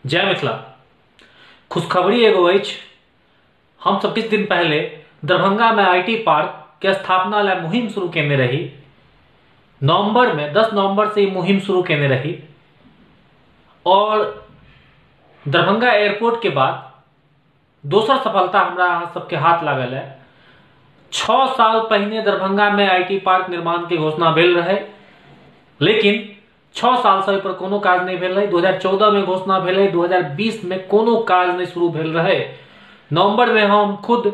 जय मिथिला। खुशखबरी एगो अछि, हम सब किछु दिन पहले दरभंगा में IT park के स्थापना ला मुहिम शुरू केने रही। नवंबर में 10 नवंबर से मुहिम शुरू केने रही और दरभंगा एयरपोर्ट के बाद दोसर सफलता हमरा अहाँ सबके हाथ लागल है। 6 साल पहिने दरभंगा में IT park निर्माण के घोषणा भेल रहे, लेकिन 6 साल से पर कोनो काज नहीं भेल रहे। 2014 में घोषणा भेल, 2020 में कोनो काज नहीं शुरू भेल रहे। नवंबर में हम खुद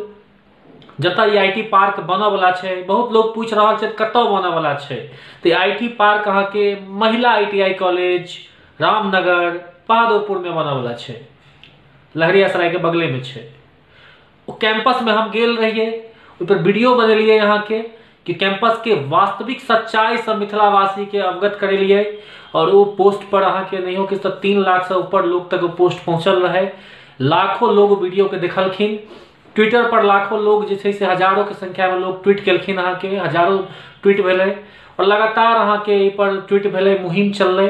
जतऽ IT park बनऽ वाला छै, बहुत लोग पूछ रहल छै कतऽ बनऽ वाला छै, तऽ IT park अहाँ के महिला आईटीआई कॉलेज रामनगर बहादुरपुर में बनऽ वाला छै, लहरियासराय के बगले में छै। ओ कैंपस में हम गेल रहिए, ओहि पर वीडियो बनेलिए अहाँ के कि कैंपस के वास्तविक सच्चाई से मिथिलावासी के अवगत करेलिए और वो पोस्ट पर अहाँ के नहीं हो कि 3 लाख से ऊपर लोग तक वो पोस्ट पहुँचल रहे। लाखों लोग वीडियो के देखलखिन। ट्विटर पर लाखों लोग जे छै से हजारों के संख्या में लोग ट्वीट केलखिन, अहाँ के हजारों ट्वीट भेलै और लगातार अहाँ के एहि पर ट्वीट भेलै, मुहिम चललै।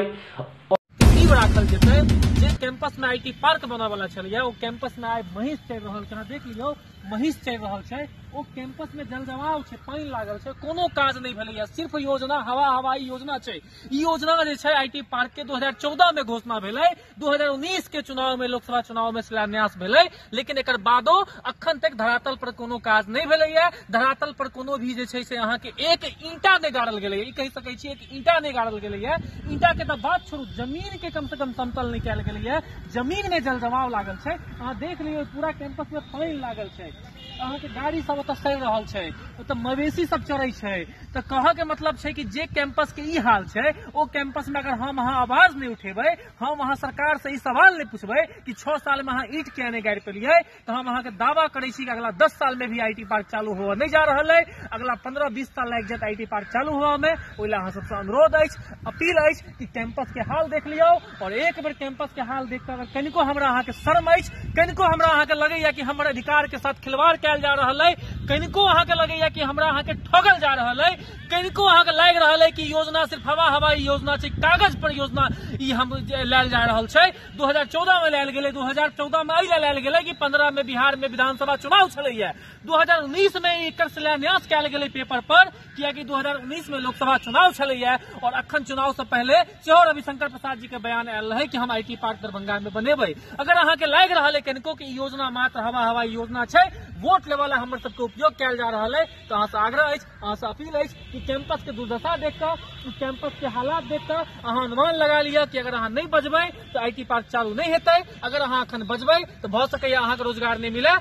राखल जेतै जे कैंपस में IT park बनऽ वाला छलैया, ओ कैंपस में आइ महींस चढ़ि रहल छै। अहाँ देख लियौ, महींस चढ़ि रहल छै। ओ कैंपस में जलजमाव छै, पानि लागल छै, कोनो काज नहि भेलैया, सिर्फ योजना हवा हवाई योजना छै। ई योजना जे छै IT park के 2014 में घोषणा भेलै, 2019 के चुनाव में लोकसभा चुनाव में शिलान्यास भेलै, लेकिन एकर बादो अखन तक धरातल पर कोनो काज नहि भेलैया। धरातल पर कोनो भी जे छै से अहाँके एक ईंटा नहि गाड़ल गेलैया। ई कहि सकै छी एक ईंटा नहि गाड़ल गेलैया। ईंटा के तऽ बात छोड़ू, जमीन के कम से कम समतल नहि कयल गेलैया। जमीन में जलजमाव लागल छै। अहाँ देख लियौ पूरा कैंपस में पानि लागल छै, अहाँके गाड़ी सब ओतऽ सड़ि रहल छै, ओतऽ मवेशी सब चरै छै। तऽ कहऽ के मतलब छै कि जे कैंपस के ई हाल छै, ओ कैंपस में अगर हम अहाँ आवाज नहि उठेबै, हम अहाँ सरकार से ई सवाल नहि पूछबै कि 6 साल में अहाँ ईंट किया नहि गाड़ि पेलियै, तऽ हम अहाँके दावा करै छी कि अगला 10 साल में भी IT park चालू हुअ नहि जा रहल है। अगला 15-20 साल लागि जायत IT park चालू हुअ में। ओहि लए अहाँ सबसँ अनुरोध अछि, अपील अछि कि कैंपस के हाल देख लियौ और एक बेर कैंपस के हाल देख कऽ अगर कनिको हमरा अहाँके शर्म अछि, कनिको हमरा अहाँके लगैया कि हमर अधिकार के साथ खिलवाड़ कयल जा रहल है, कनिको अहाँके लगैया कि हमरा अहाँके ठगल जा रहल है, कनिको अहाँके लागि रहल है कि योजना सिर्फ हवा हवाई योजना छै, कागज पर योजना ई हम लायल जा रहल छै। 2014 में लायल गेलै, 2014 में एहि लए लायल गेलै कि 15 में बिहार में विधानसभा चुनाव छलैया। 2019 में एकर शिलान्यास कयल गेलै पेपर पर, कियाकि 2019 में लोकसभा चुनाव छलैया और अखन चुनाव से पहले सेहो रविशंकर प्रसाद जी के बयान आयल रहे कि हम IT park Darbhanga में बनेबै। अगर अहाँके लागि रहल है कनिको कि योजना मात्र हवा हवाई योजना छै, वोट लेवा ला हमर सबके उपयोग कयल जा रहल है, तऽ अहाँसँ आग्रह अछि, अहाँसँ अपील अछि कि कैंपस के दुर्दशा देख कऽ, कैंपस के हालात देख कऽ अहाँ अनुमान लगा लिअ कि अगर अहाँ नहि बजबै तऽ IT park चालू नहि हेतै। अगर अहाँ अखन बजबै तऽ भऽ सकैया अहाँके रोजगार नहि मिले।